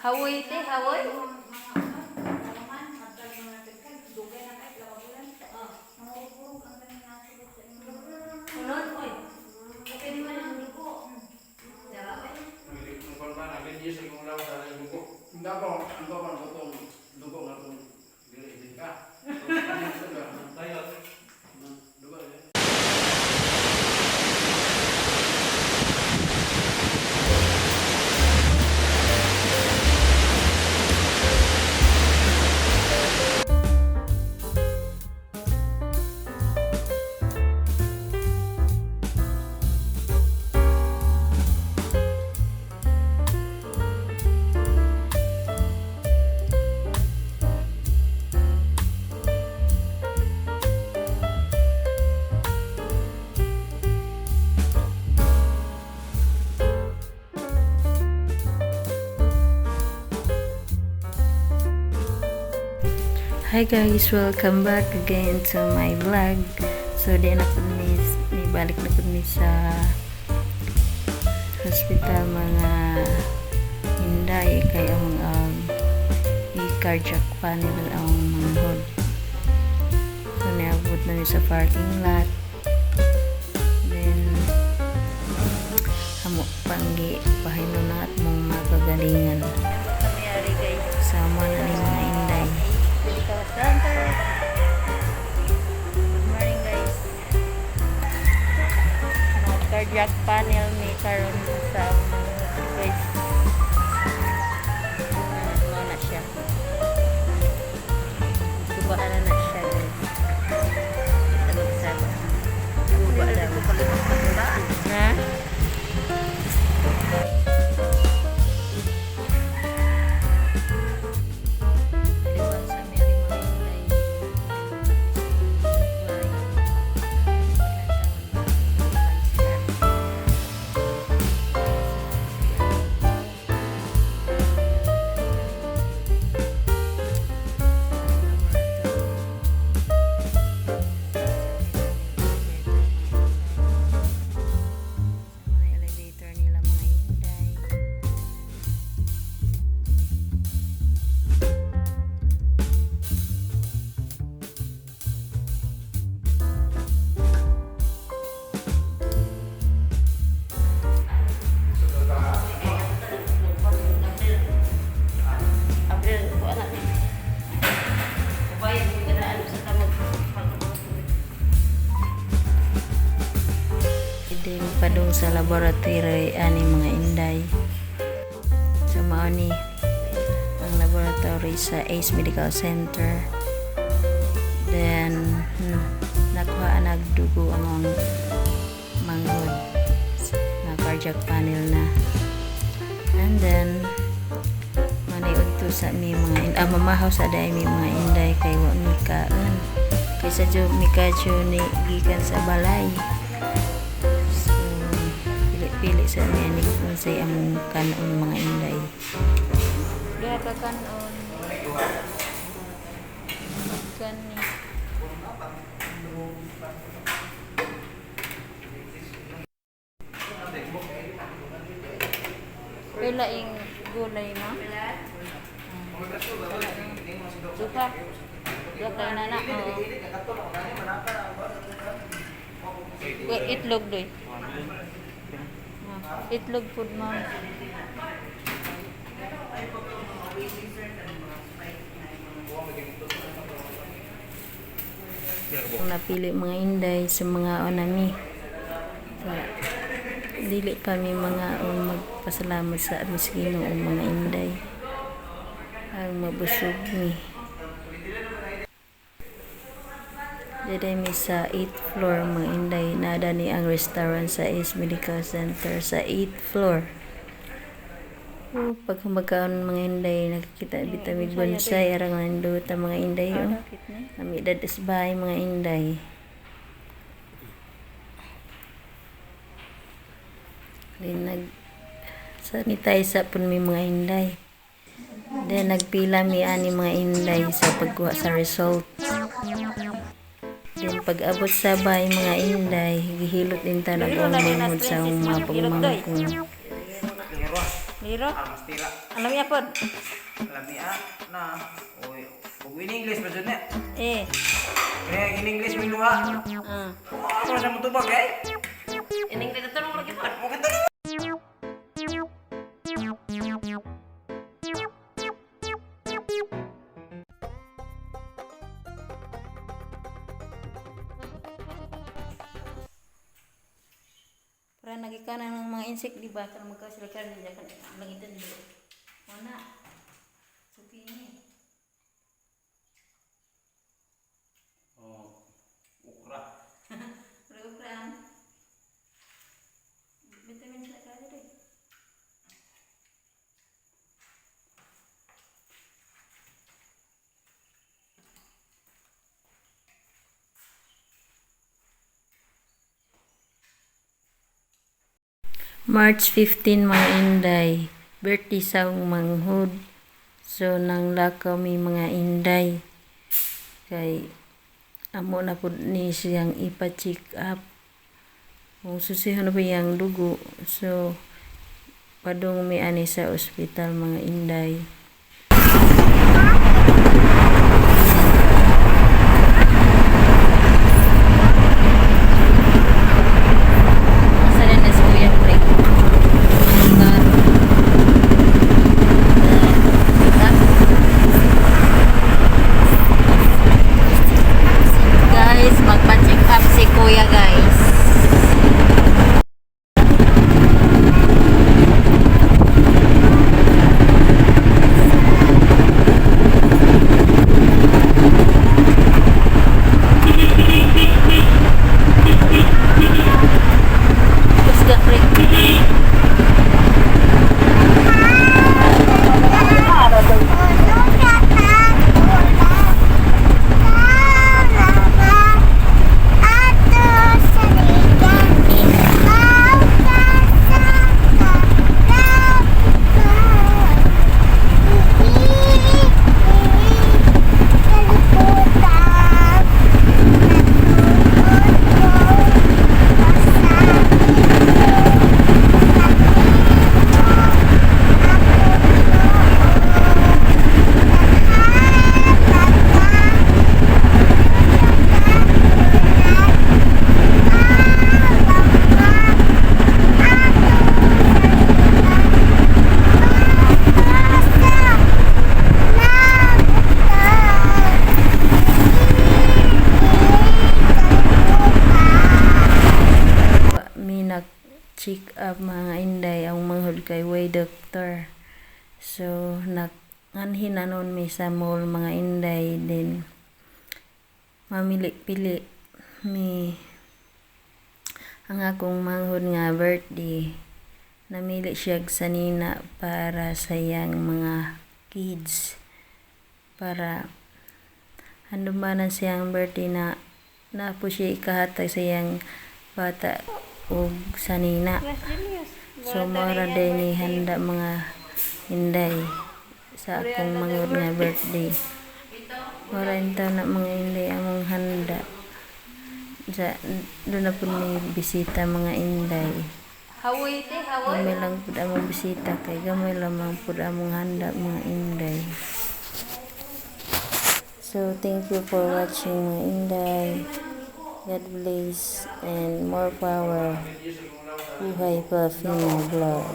Hawoy te, hawoy. Unon, oy. Okay di man ang dugo. Dara, oy. Ang pa na ganyan sa imong lawas sa dugo. Hindi ako, ang ko ang itong dugo nga itong dili din ka. Tayo. Dugo eh. Hi guys, welcome back again to my vlog. So di na po ni, balik na po ni sa hospital, mga inday, kay ang i-cardiac panel ang manghod. So niabot na mi sa parking lot. Then amo panggi pahilo na at mong magagalingan. Sama na ni mga inday. Medical Center. Good morning, guys. Mga cardiac panel may karon sa mga guys. Ano na siya. Guba na na siya, guys. Tagod-tagod. Guba daw. Ha? Aliwan sa Mary mga inday. Sa mga elevator nila, mga inday. April, wala na. Bayad mo na ano sa tamag. Then padung sa laboratory ani, mga inday. So mao ni ang laboratory sa Ace Medical Center. Then nakuha nagdugo ang manghod na cardiac panel na. And then maniud to sa mi mga mamahaw sa dai mi, mga inday, kay wa mi kaon. Kay sa jo mi kadyo ni gikan sa balay. So, pili-pili sa niya ni kung unsay among kanon, mga inday. Duha ka kanon. Kani. Pila ing gulay mo? Duha. Duha kay nana. Oo. Wait, itlog doy. Ah, itlog pud mo. Ang napili, mga inday, sa mga onami. Sa, dili pa mi mga magpasalamat sa miskino o mga inday. Ang mabusog mi. Dede mi sa 8th floor, mga inday. Nada ni ang restaurant sa Ace Medical Center sa 8th floor. Oh, pag magkaon, mga inday, nakikita bita mig bonsai arang nandot ang mga inday oh. Nami dadas bahay, mga inday. Then nag sanitize pun mi, mga inday. Then nagpila mi ani, mga inday, sa pagkuha sa result. Then pag abot sa bahay, mga inday, gihilot din ta nag manghod sa mga pagmangkong. Liro? Ah, mas tira. Alam niya pod. Lamia na. Oy, ug in English pa jud na. Eh. Kaya in English mi luha. Ah. Oh, ano siya motubag eh? Ining dito lagi pod. Mo kita. Para nagikanan ng mga insect, di ba? Kung magka sila karon diya kan langitan di. Wala. Zucchini. Oh, ukra. Program. Vitamin sa kayo rin. March 15, mga inday, birthday sa akong manghud. So nang lakaw mi, mga inday, kay amo na pud ni siyang ipa-check up kung susihon na ba iyang dugo. So padung mi ani sa ospital, mga inday. Asa na si Kuya Craig? Guys, magpa-check up si Kuya, guys. Kusga, Craig. Mi nag check up, mga inday, ang manghud kay way doctor. So nag anhin na noon mi sa mall, mga inday, then mamili-pili mi. Ang akong manghud nga birthday, namili siya og sanina para sa iyang mga kids para handumanan siyang birthday na na po siya ikahatag sa iyang bata og sanina. So mora din ni handa, mga inday, sa akong manghud nga birthday. Mora intaw na, mga inday, among handa. Sa doon na po ni bisita, mga inday. Hawoy te, hawoy. Gamay lang pud among bisita kay gamay lamang pud among handa, mga inday. So thank you for watching, mga inday. God bless and more power. Buhay pa Fina Vlog.